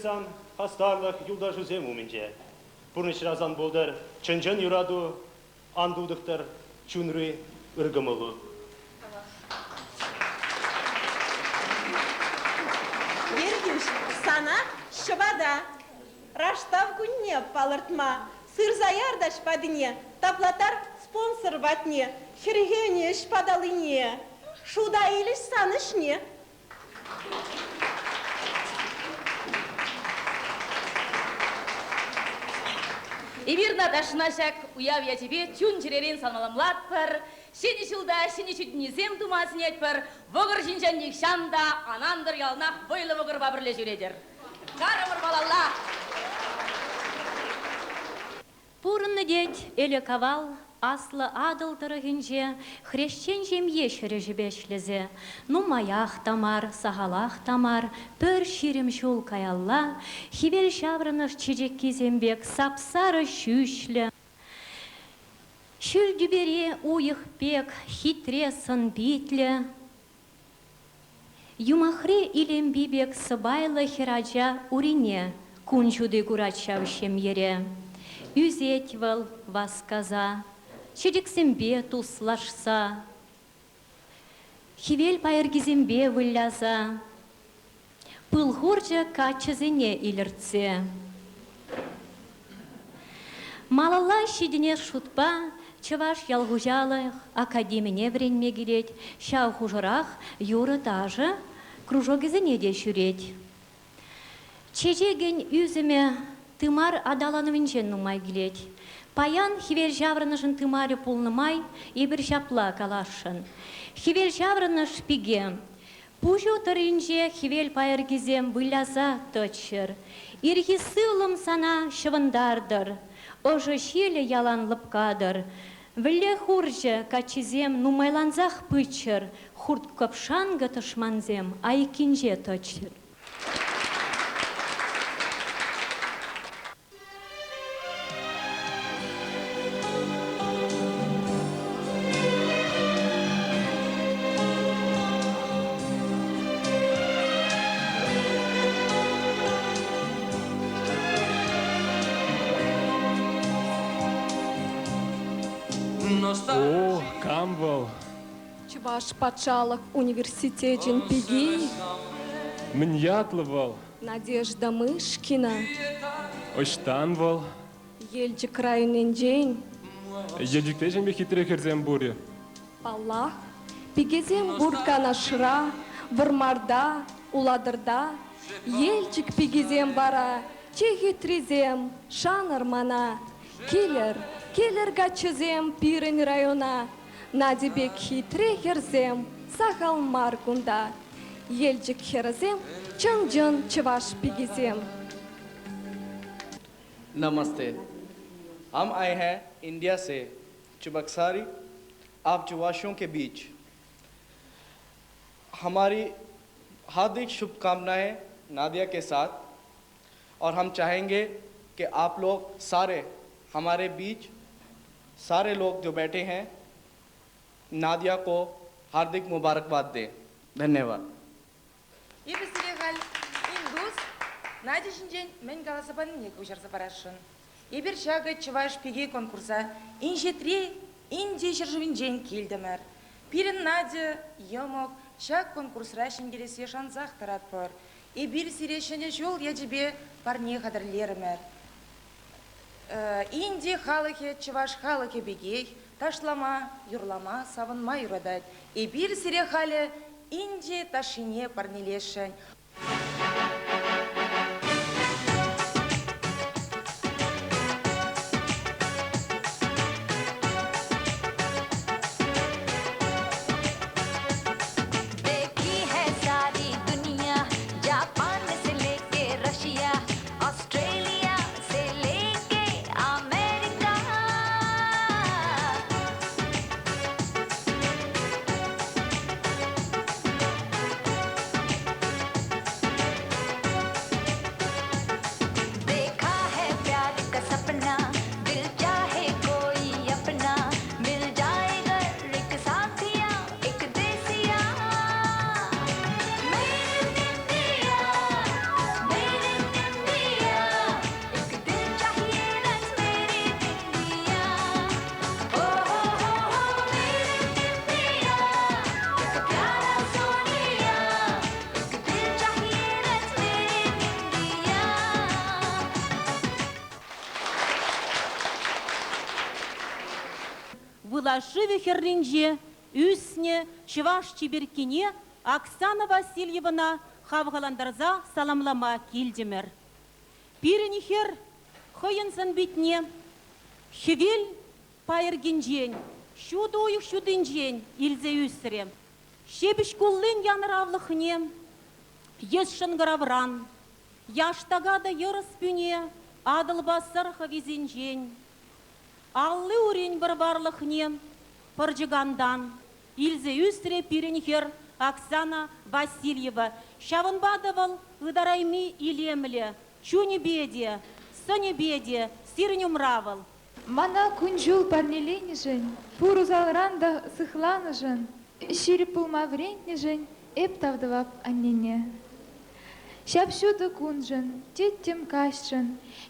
сан хастарлӑх юлташусем умӗнче. Пурнӑҫра сан пултӑр чӑн-чӑн юрату, ан тутӑхтӑр чунри ыр кӑмӑлу. Ертӳҫ, сана ҫӑпата Раштав кунне палӑртма сырса яр та ҫӑпатине, таплаттар спонсор патне, хӗрхенӗҫ паталине, шута илӗҫ сан ӗҫне. Эпир Наташӑна ҫак уяв ячӗпе чун-чӗререн саламлатпӑр, ҫӗнӗ ҫулта ҫӗнӗ ҫитӗнӳсем тума сӗнетпӗр, вӑкӑр ҫинчен нихҫан та ан антӑр, яланах вӑйлӑ вӑкӑрпа пӗрле ҫӳретӗр. Карӑмӑр малалла! Пурӑннӑ тет ӗлӗк-авал Аслӑ Атӑл тӑрӑхӗнче хресчен ҫемье ҫӗрӗшӗпе ӗҫлесе. Нумаях та мар, сахалах та мар, пӗр 20 ҫул каялла хӗвел ҫаврӑнӑш чечеккисем пек сап-сарӑ ҫӳҫлӗ, ҫӳл тӳпере уйӑх пек хитре сӑн-питлӗ, Юмахри Илемпи пек сӑпайлӑ хӗрача Урине кун ҫути курать ҫав ҫемьере. Ӳсет вӑл васкаса, чечексемпе туслашса, хӗвел пайӑркисемпе выляса, пыл хурчӗ каччӑсене илӗртсе. Малалла ҫитӗнес шутпа Чӑваш ял хуҫалӑх академине вӗренме килет, ҫав хушӑрах юрӑ-ташӑ кружокӗсене те ҫӳрет. Чечекӗн ӳсӗмӗ тымар аталанӑвӗнчен нумай килет. Паян хӗвелҫаврӑнӑшӑн тымарӗ пулнӑ май эпир ҫапла каласшӑн. Хӗвелҫаврӑнӑш пике Пуҫу тӑрринче хӗвел пайӑркисем выляса тӑччӑр. Ирхи сывлӑм сана ҫӑвӑнтартӑр, ӑшӑ ҫилӗ ялан лӑпкатӑр. Вӗлле хурчӗ каччисем нумайлансах пыччӑр, хурт-кӑпшанкӑ тӑшмансем айккинче тӑччӑр. О, кам вӑл? Чӑваш патшалӑх университечӗн пики. Мӗн ятлӑ вӑл? Надежда Мышкина. Ӑҫтан вӑл? Елчӗк районӗнчен. Елчӗкре ҫемье хитре хӗрсем пур-и? Паллах, пикесем пур Канашра, Вӑрмарта, Улатӑрта. Елчӗк пикисем вара чи хитрисем, шанӑр мана. Килӗр, килӗр каччӑсем пирӗн района. Надя пек хитре хӗрсем сахал мар кунта. Елчӗк хӗрӗсем чӑн-чӑн чӑваш пикисем. नमस्ते हम आए हैं इंडिया से चुबक्सारी आप चुवाशियों के बीच हमारी हार्दिक शुभकामनाएं नादिया के साथ और हम चाहेंगे कि आप लोग सारे हमारे बीच सारे लोग जो बैठे हैं नादिया को हार्दिक मुबारकबाद दें धन्यवाद Эпӗ сире халь индус Надя ҫинчен мӗн каласа панине куҫарса парасшӑн. Эпир ҫакӑ Чӑваш пики конкурса инҫетри Инди ҫӗршывӗнчен килтӗмӗр. Пирӗн Надя йӑмӑк ҫак конкурсра ҫӗнтерессе шансах тӑратпӑр. Эпир сире Ҫӗнӗ ҫул ячӗпе парне хатӗрлерӗмӗр. Инди халӑхӗ чӑваш халӑхӗ пекех ташлама, юрлама, савӑнма юратать. Эпир сире халӗ Инди ташшине парнелесшӗн. Пӑла шывӗ хӗрринче ӳснӗ чӑваш чиперккине Оксана Васильевӑна хавхалантарса саламлама килтӗмӗр. Пирӗн хӗр хӑйӗн сӑн-питне хӗвел пайӑркинчен, ҫутӑ уйӑх ҫутинчен илсе ӳсрӗ. Ҫепӗҫ куллин янӑравлӑхне йӗс шӑнкӑравран, яштака та йӑрӑс пӳне Атӑлпа Сӑр хӑвисенчен, алли-урин вӑр-варлӑхне пӑрчӑкантан илсе ӳсрӗ пирӗн хӗр Оксана Васильева. Ҫавӑнпа та вӑл ытарайми илемлӗ, чунӗпе те, сӑнӗпе те сирӗн умра вӑл. Мана кун-ҫул парнеленӗшӗн, пур усалран та сыхланӑшӑн, ҫирӗп пулма вӗрентнӗшӗн эп тав тӑвап аннене. Ҫап-ҫутӑ куншӑн, тӗттӗм каҫшӑн,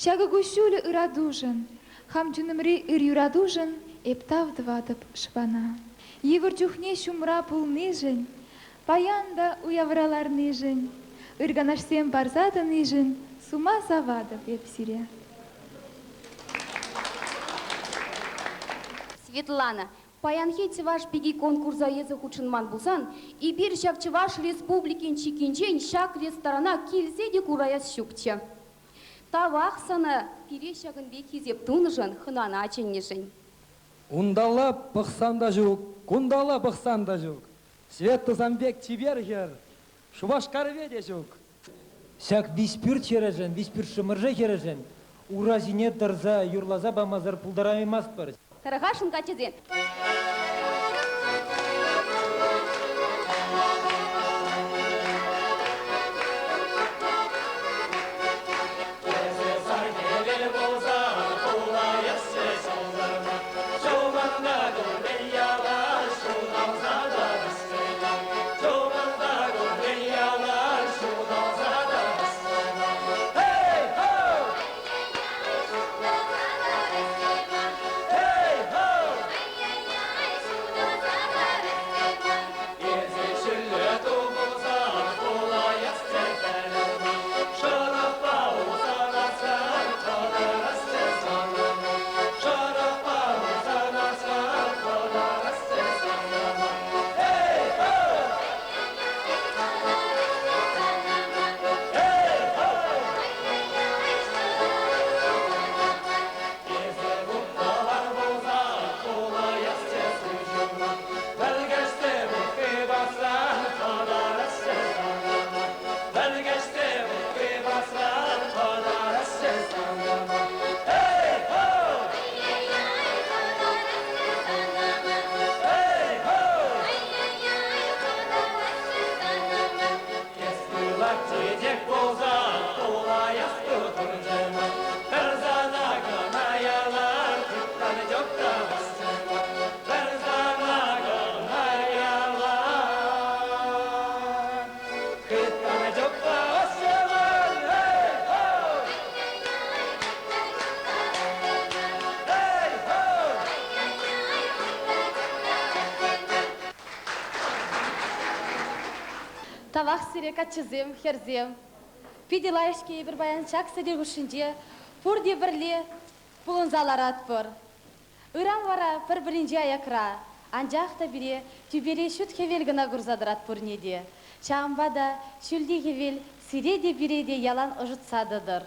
ҫакӑ куҫҫулӗ ыратушӑн, хам чунӑмри ыр юратушӑн эп тав тӑватӑп шӑпана. Йывӑр чухне ҫумра пулнишӗн, паян та уявра ларнишӗн, ыр канашсем парса тӑнишӗн сума саватӑп эп сире. Светлана, паянхи Чӑваш пики конкурса эсӗ хутшӑнман пулсан, эпир ҫав Чӑваш Республикин чиккинчен ҫак ресторана килсе те кураяс ҫукчӗ. Тавах сана пире ҫакӑн пек хисеп тунӑшӑн, хӑнана чӗннӗшӗн. Унталла пӑхсан та ҫук, кунталла пӑхсан та ҫук. Света сан пек чипер хӗр, Шупашкарӗпе те ҫук. Ҫак Виҫпӳрт хӗрӗшӗн, Виҫпӳрт Шӑмӑршӑ хӗрӗшӗн ура ҫине тӑрса юрласа памасӑр пултараймастпӑр. Тархасшӑн каччӑсем. Тавах сире, каччӑсем, хӗрсем. Питӗ лайӑх-ҫке эпир паян ҫак сӗтел хушшинче пурте пӗрле пухӑнса ларатпӑр. Ыран вара пӗр-пӗринче аякра, анчах та пире тӳпере ҫут хӗвел кӑна курса тӑрать пурне те. Ҫавӑнпа та ҫӳлти хӗвел сире те пире те ялан ӑшӑтса тӑтӑр.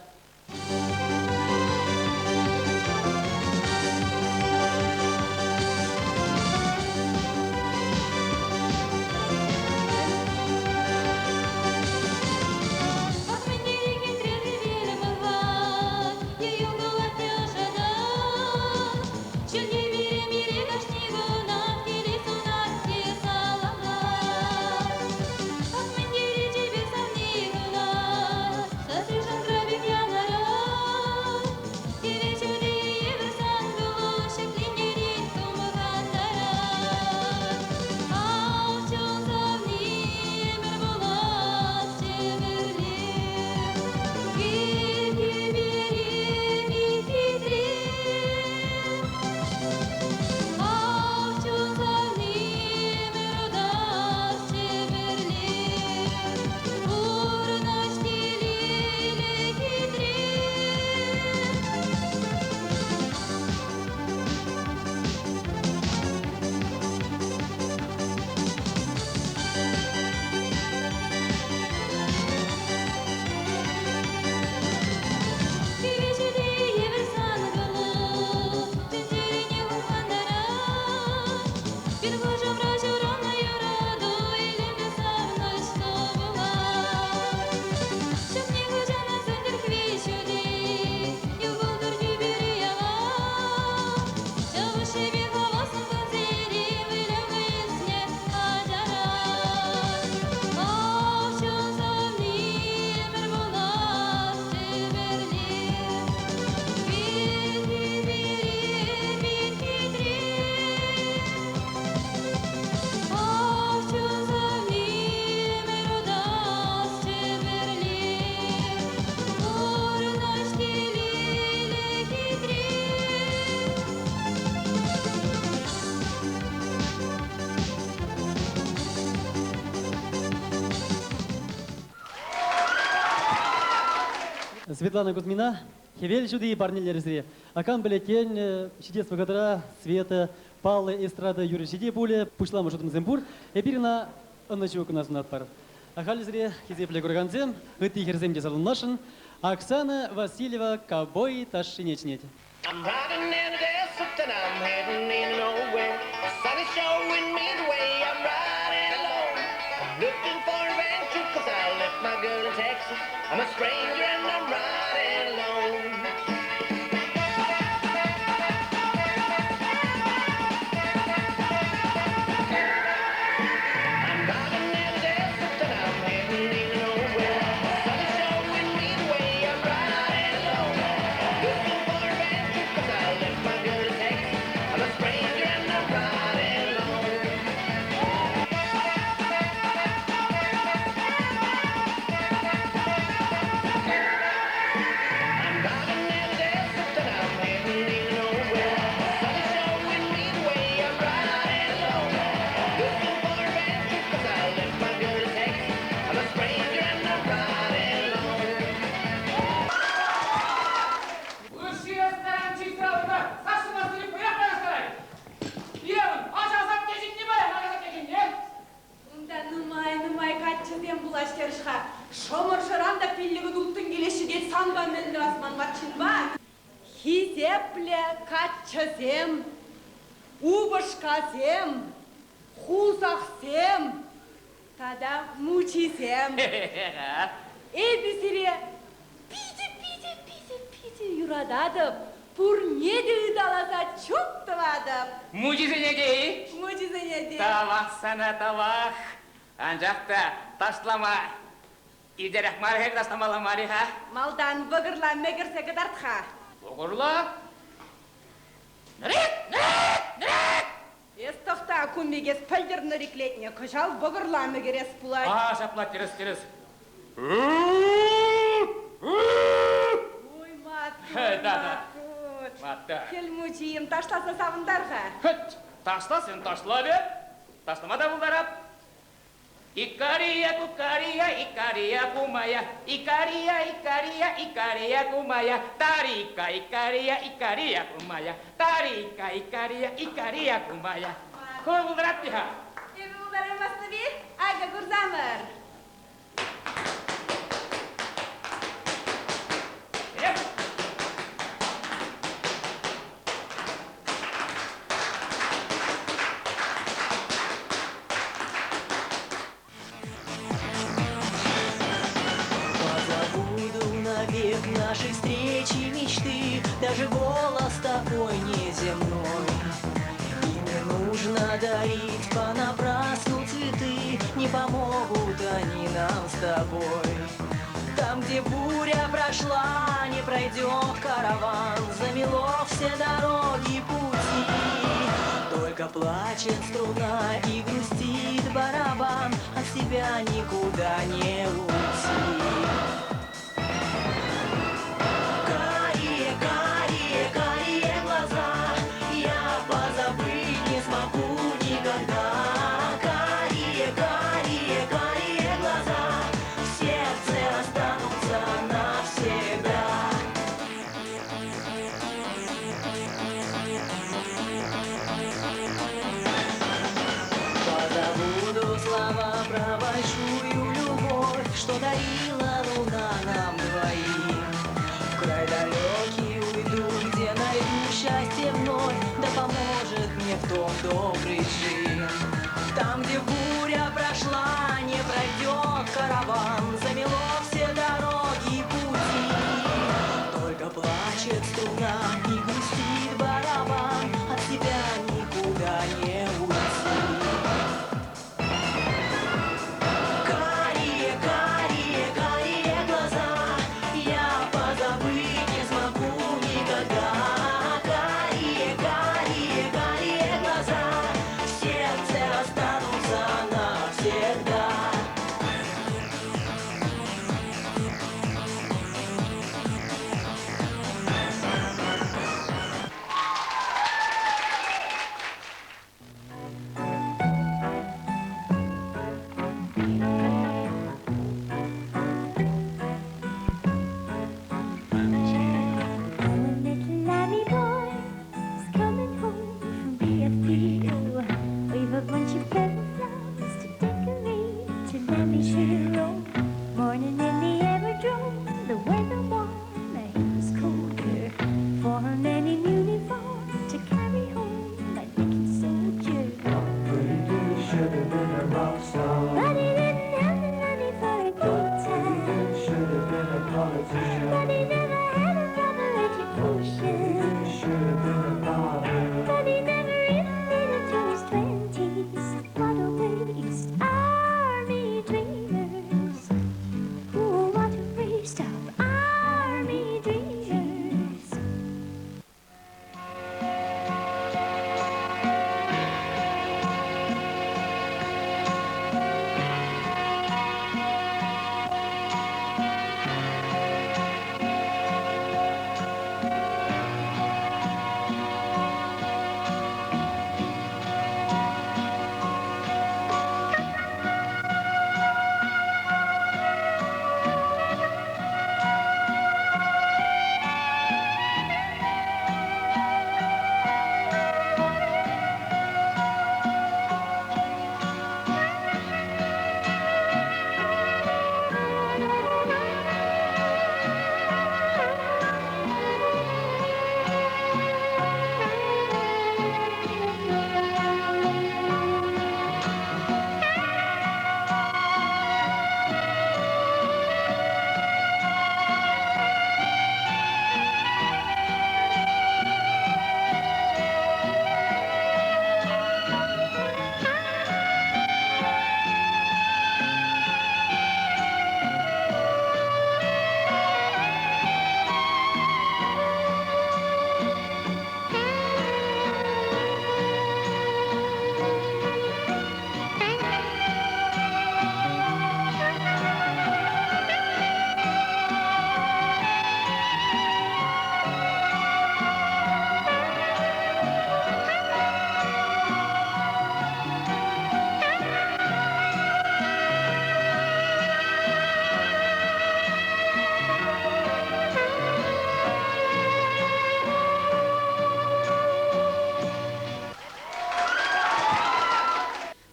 Светлана Кузьмина хӗвел ҫути парнелерӗ сире. А кам пӗлет, тен, ҫитес вӑхӑтра Света паллӑ эстрада юрӑҫи те пулӗ, пуҫламӑш утӑмсем пур. Эпир ӑна ӑнӑҫу кӑна сунатпӑр. Халь сире, хисеплӗ куракансем, ытти хӗрсем те саламласшӑн. Оксана Васильева ковбой ташшине чӗнет. I'm riding in the desert and I'm heading in nowhere. The sun is showing me the way. I'm riding alone. I'm looking for adventure 'cause I left my girl in Texas. I'm a stranger and I'm riding alone. I'm riding in the desert and I'm heading in nowhere. The sun is showing me the way. I'm riding alone. I'm looking for adventure 'cause I left my girl in Texas. I'm a stranger and I'm riding alone. I'm riding in the desert and I'm heading in nowhere. The sun is showing me the way. I'm riding alone. I'm looking for adventure 'cause I left my girl in Texas. I'm a stranger and I'm riding alone. Унта нумай-нумай каччӑсем пулаҫҫӗ-ха. Шӑмӑршӑран та пиллӗкӗн-улттӑн килеҫҫӗ тет санпа мӗн тӑвас ман ват ҫынпа. Хисеплӗ каччӑсем, упӑшкасем, хусахсем тата мучисем. Эпӗ сире питӗ-питӗ-питӗ-питӗ юрататӑп, пурне те ыталаса чуп тӑватӑп. Мучисене те-и? Мучисене те. Тавах сана, тавах. Анчах та ташлама иртерех мар-ха, ташламалла мар-и-ха? Малтан вӑкӑрла мӗкӗрсе кӑтарт-ха. Вӑкӑрла? Нӗрек, нӗрек, нӗрек! Эс тӑхта, кун пек эс пӗлтӗр нӑриклетнӗ, кӑҫал вӑкӑрла мӗкӗрес пулать. А, ҫапла, тӗрӗс, тӗрӗс. Ой, маттур, Да, да. маттур. Маттур. Хӗл Мучийӗм, ташласа савӑнтар-ха. Хӑть ташлас, ташлавӗ. Ташлама та пултарап. Икария, кукария, икария, кумая, икария, икария, икария, кумая, тарика, икария, икария, кумая, тарика, икария, икария, кумая. Ку пултарать-ха. Эпӗ пултараймастӑп-и? Акӑ, курсамӑр. Позабуду навек нашей встречи мечты, Даже голос такой неземной. И не нужно дарить понапрасну цветы, Не помогут они нам с тобой. Там, где буря прошла, не пройдет караван, Замело все дороги пути. Только плачет струна и грустит барабан, От себя никуда не уйти. Карие, карие, карие глаза, я позабыть не смогу никогда. Карие, карие, карие глаза, в сердце останутся навсегда. Позабуду слова про большую любовь, что дарила луна нам двоим. В край далекий уйду, где найду счастье вновь, да поможет мне в том добрый джин. Там, где буря прошла, не пройдет караван, замело все дороги и пути. Только плачет струна и грустит барабан, от себя никуда не уйти. Карие, карие, карие глаза, я позабыть не смогу никогда. Карие, карие, карие глаза, в сердце But he never really made it to his twenties. What a waste, army dreamers. Oh, what a waste of army dreamers.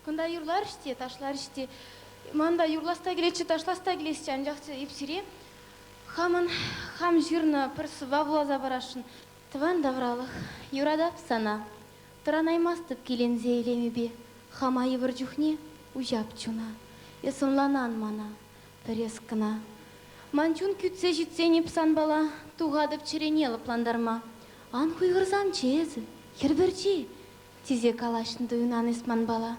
Кунта юрларӗҫ те, ташларӗҫ те. Ман та юрлас та килетчӗ, ташлас та килесчӗ, анчах эп сире хамӑн хам ҫырнӑ пӗр сӑвва вуласа парасшӑн. Тӑван тавралӑх, юратап сана, тӑранаймастӑп киленсе илемӗпе. Хама йывӑр чухне уҫап чуна, эс ӑнланан мана, пӗр эс кӑна. Ман чун кӳтсе ҫитсен эп санпала тухатӑп чӗрене лӑплантарма. Ан хуйхӑрсамччӗ эсӗ, хӗр пӗрчи, тесе калаҫнӑ туйӑнан эс манпала.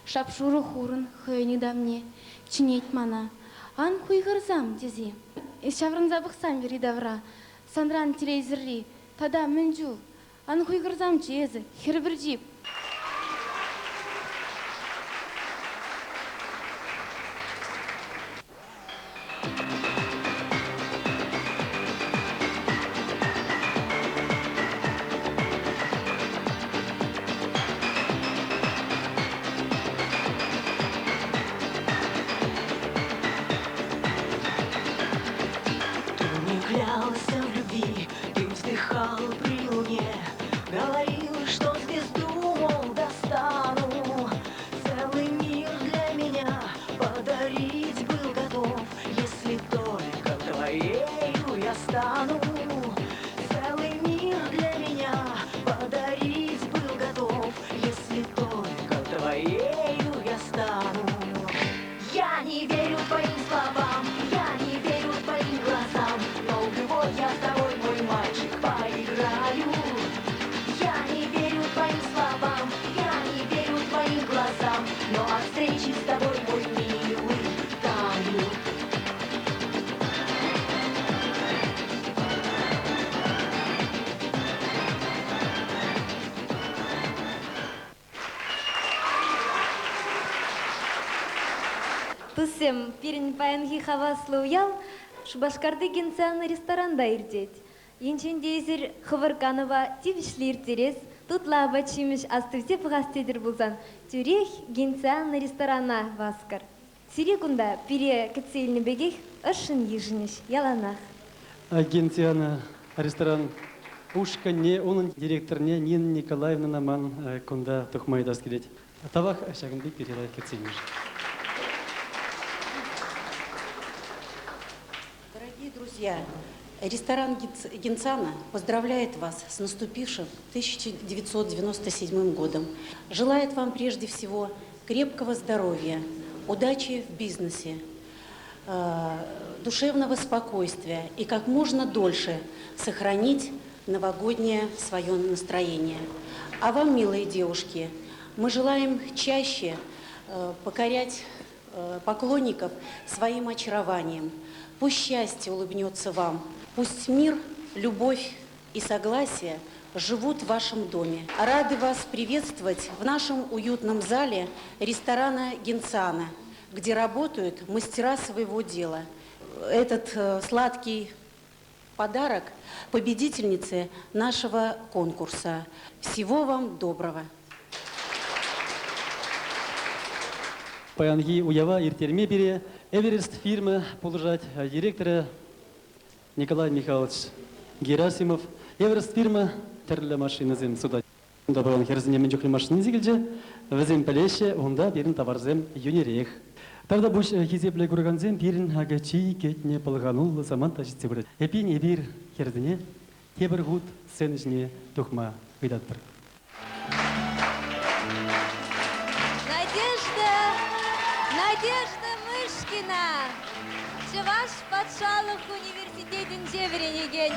Шап-шурӑ хурӑн хӑйӗн ытамне чӗнет мана. Ан хуйхӑрсам, тесе. Эс ҫаврӑнса пӑхсан йӗри-тавра, санран телейсӗрри тата мӗн чул. Ан хуйхӑрсамччӗ эсӗ, хӗр пӗрчи. Ты не клялся в любви, ты вздыхал при луне, Говорил, что звезду, мол, достану. Целый мир для меня подарить был готов, Если только твоею я стану. Целый мир для меня подарить был готов, Если только твоею я стану. Я не верю твоим словам, я не верю твоим глазам, Но в любовь я с тобой, мой мальчик, поиграю. Я не верю твоим словам, я не верю твоим глазам, Но от встречи с тобой, мой милый, таю. Туссем, пирӗн паянхи хаваслӑ уяв Шупашкарти Генциана ресторанта иртет. Енчен те эсир хӑвӑр канӑва тивӗҫлӗ ирттерес, тутлӑ апат-ҫимӗҫ астивсе пӑхас тетӗр пулсан, тӳрех Генциана ресторана васкӑр. Сире кунта пире кӗтсе илнӗ пекех ӑшшӑн йышӑнӗҫ яланах. Генциана ресторан ушкӑнне, унӑн директорне Нина Николаевнӑна ман кунта тухма ыйтас килет. Тавах ҫакӑн пек пире лайӑх кӗтсе илнӗшӗн. Дорогие друзья, ресторан Генцана поздравляет вас с наступившим 1997 годом. Желает вам прежде всего крепкого здоровья, удачи в бизнесе, душевного спокойствия и как можно дольше сохранить новогоднее свое настроение. А вам, милые девушки, мы желаем чаще покорять поклонников своим очарованием. Пусть счастье улыбнется вам, пусть мир, любовь и согласие живут в вашем доме. Рады вас приветствовать в нашем уютном зале ресторана «Генциана», где работают мастера своего дела. Этот сладкий подарок победительнице нашего конкурса. Всего вам доброго! Паянхи уява ирттерме пире Эверест фирма пулӑшать директорӗ Николай Михайлович Герасимов. Эверест фирма тӗрлӗ машинӑсем сутать. Унта паян хӗрсене мӗн чухлӗ машинисем килчӗ, вӗсем пӗлеҫҫӗ, унта пирӗн таварсем йӳнӗрех. Тавтапуҫ хисеплӗ куракансем, пирӗн акӑ чи кӗтнӗ пӑлхануллӑ самант та ҫитсе пырать. Эппин, эпир хӗрсене тепӗр хут сцена ҫине тухма ыйтатпӑр. Надежда, Надежда Мышкина, Чӑваш патшалӑх университетӗнче вӗренекен,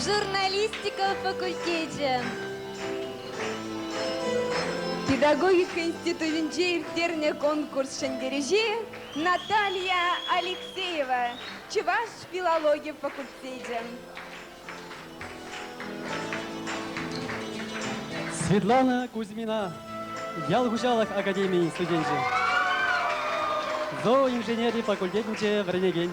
журналистика факультечӗ. Педагогика институтӗнче ирттернӗ конкурс ҫӗнтерӳҫи Наталья Алексеева, чӑваш филологи факультечӗ. Светлана Кузьмина, ял хуҫалӑх академийӗн студенчӗ. Зооинженери факультетӗнче вӗренекен.